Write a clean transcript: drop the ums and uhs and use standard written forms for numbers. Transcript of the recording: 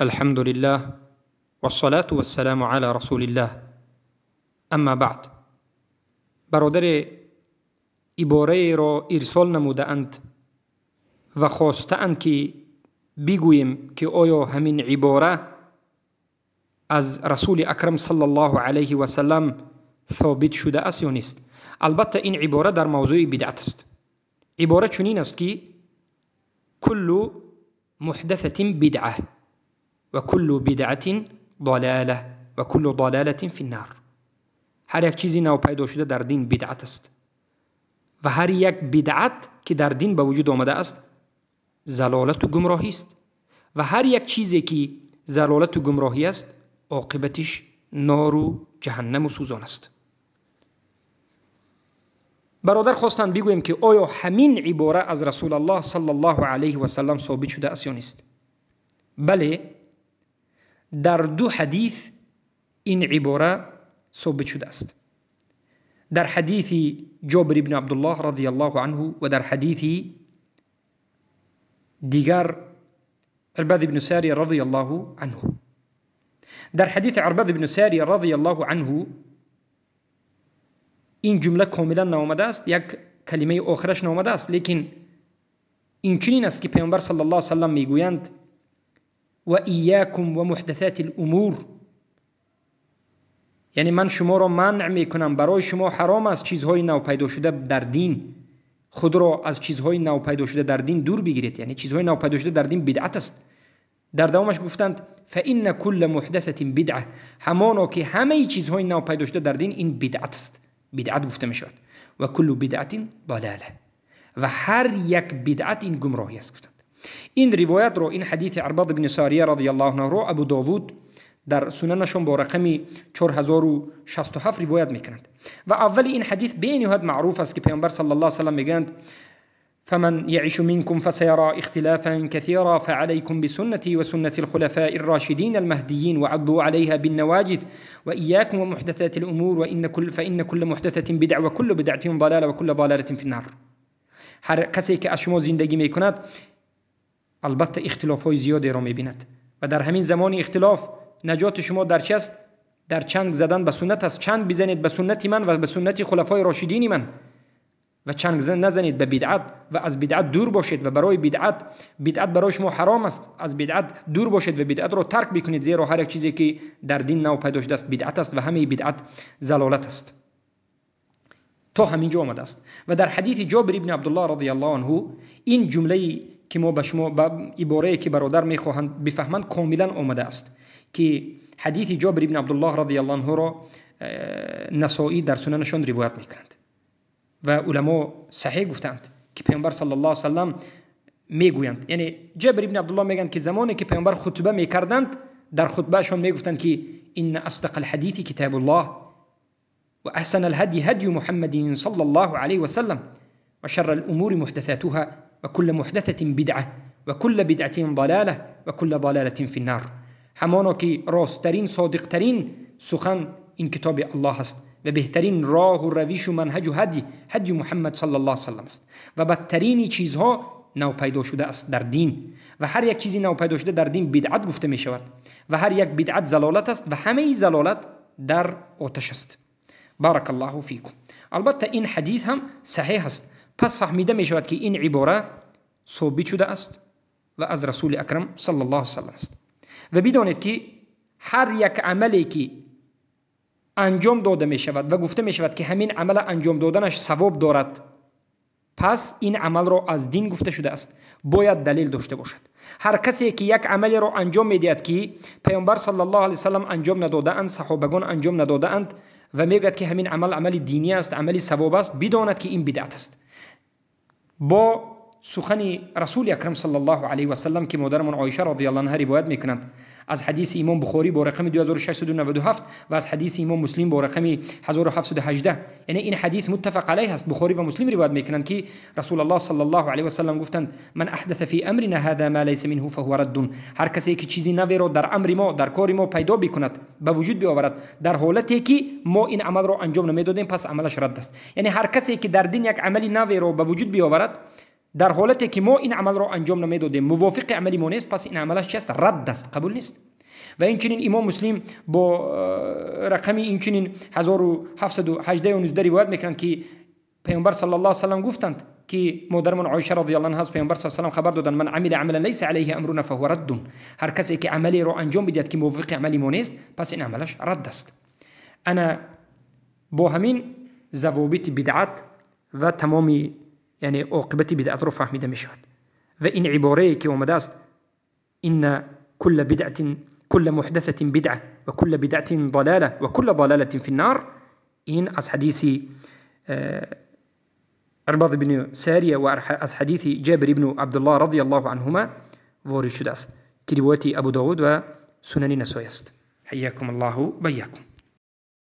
الحمد لله والصلاة والسلام على رسول الله اما بعد. برادر عباره را ارسال نموده‌اند و خواسته‌اند که بگوییم که آیا همین عباره از رسول اکرم صلی الله علیه و سلم ثابت شده است یا نیست. البته این عباره در موضوع بدعت است. عباره چنین است که کل محدثة بدعة و کل بدعة ضلالة و کل ضلالة فی النار. هر یک چیزی نو پیدا شده در دین بدعت است و هر یک بدعت که در دین به وجود آمده است ضلالت و گمراهی است و هر یک چیزی که ضلالت و گمراهی است عاقبتش نار و جهنم و سوزان است. برادر خواستند بگوییم که آیا همین عباره از رسول الله صلی الله علیه و سلم ثابت شده است یا نیست. بله، در دو حدیث این عباره ثابت شده است. در حدیث جابر بن عبدالله رضی الله عنه و در حدیث دیگر عرباد بن ساری رضی الله عنه. در حدیث عرباد بن ساری رضی الله عنه این جمله کاملا نامده است، یک کلمه آخرش نامده است، لیکن این چنین است که پیامبر صلی الله علیه و سلم میگویند و ایاکم و محدثات الامور، یعنی من شما را منع میکنم، برای شما حرام است چیزهای نو پیدا شده در دین، خود را از چیزهای نو پیدا شده در دین دور بگیرید، یعنی چیزهای نو پیدا شده در دین بدعت است. در دوامش گفتند فإن كل محدثة بدعة، همانا که همه چیزهای نو پیدا شده در دین این بدعت است، بدعت گفته می شود. و کل بدعت ضلاله، و هر یک بدعت این گمراهی است گفتند. این روایت رو، این حدیث عرباد بن ساریه رضی الله عنه رو ابو داوود در سننشون با رقم 4067 روایت میکنند و اول این حدیث بینهایت معروف است که پیامبر صلی الله علیه و سلم میگند فمن يعش منكم فسيرى اختلافا كثيرا فعليكم بسنتي وسنة الخلفاء الراشدين المهديين وعضوا عليها بالنواجذ وإياكم ومحدثات الأمور فإن كل محدثة بدعة وكل بدعة ضلالة وكل ضلالة في النار. هر کسی که از شما زندگی میکند البته اختلاف های زیادی را میبیند و در همین زمان اختلاف نجات شما در چه است؟ در چنگ زدن به سنت است. چنگ بزنید به سنت من و به سنت خلفای راشدین من و چنگ نزنید به بدعت و از بدعت دور باشید و برای بدعت برای شما حرام است، از بدعت دور باشید و بدعت را ترک بکنید، زیرا هر یک چیزی که در دین نو پیدا شده است بدعت است و همه بدعت ضلالت است. تا همینجا آمده است. و در حدیث جابر ابن عبدالله رضی الله عنه این جمله که ما به شما به عباره که برادر میخواهند بفهمند کاملا آمده است که حدیث جابر ابن عبدالله رضی الله عنه را نسائی در سننشان روایت میکنند و علما صحیح گفتند که پیامبر صلی الله علیه و سلم میگویند، یعنی جابر ابن عبدالله میگند که زمانی که پیامبر خطبه میکردند در خطبهشان میگفتند که ان اصدق الحدیث کتاب الله و احسن الهدی هدی محمد صلی الله علیه و سلم و شر الامور محدثاتها و كل محدثة بدعة و كل بدعة ضلالة و كل ضلالة فی النار. همانا که راستترین صادقترین سخن این کتاب الله است و بهترین راه و روش و منهج و هدی محمد صلی الله علیه و سلم است و بدترین چیزها نو پیدا شده است در دین و هر یک چیزی نو پیدا شده در دین بدعت گفته می شود و هر یک بدعت ضلالت است و همه ضلالت در آتش است. بارک الله فیکم. البته این حدیث هم صحیح است. پس فهمیده می شود که این عباره ثابت شده است و از رسول اکرم صلی الله علیه و سلم است. و بدانید که هر یک عملی که انجام داده می شود و گفته می شود که همین عمل انجام دادنش ثواب دارد، پس این عمل را از دین گفته شده است، باید دلیل داشته باشد. هر کسی که یک عملی را انجام می دهد که پیامبر صلی الله علیه و سلم انجام نداده اند، صحابگان انجام نداده اند و میگوید که همین عمل عمل دینی است، عمل ثواب است، بداند که این بدعت است. با سخن رسول اکرم صلی الله علیه و سلم که مادرمان عایشه رضی الله عنها روایت میکنند از حدیث امام بخاری با رقم 2697 و از حدیث امام مسلم با رقم 1718، یعنی این حدیث متفق علیه است، بخاری و مسلم روایت میکنند که رسول الله صلی الله علیه و سلم گفتند من احدث فی امرنا هذا ما لیس منه فهو رد. هر کسی که چیزی نوی را در امر ما، در کار ما پیدا بکند، به وجود بیاورد در حالتی که ما این عمل را انجام نمیدادیم، پس عملش رد است. یعنی هر کسی که در دین یک عمل نوی را به وجود بیاورد Дар ҳолате ки мо ин амалро анҷом намедодем, мувофиқи амали мо нест, пас ин амалаш чи аст? Радд аст, қабул нест. Ва инчунин имом Муслим бо рақами инчунин 1718 ё 19 ривоят мекунанд, ки паёмбар саллаллоҳу алайҳи васаллам гуфтанд, ки модарамон Оиша радиаллоҳу анҳа аз паёмбар саллаллоҳу алайҳи васаллам хабар доданд: ман амила амалан лайса алайҳи амруна фаҳува раддун. Ҳар касе ки амалеро анҷом бидиҳад, ки мувофиқи амали мо нест, пас ин амалаш радд аст. Ана бо ҳамин завобити бидъат ва тамоми, яъне оқибати бидъатро фаҳмида мешавад. Ва ин иборае ки омадааст: инна кулла бидъатин кулла муҳдасатин бидъа ва кулла бидъатин далала ва кулла далалатин фи ннар, ин аз ҳадиси Ирбад ибни Сария ва аз ҳадиси Ҷабир ибну Абдуллоҳ радиаллоҳу анҳума ворид шудааст, ки ривояти Абу Довуд ва Сунани Насоӣ аст. Ҳайякум Аллоҳу байякум.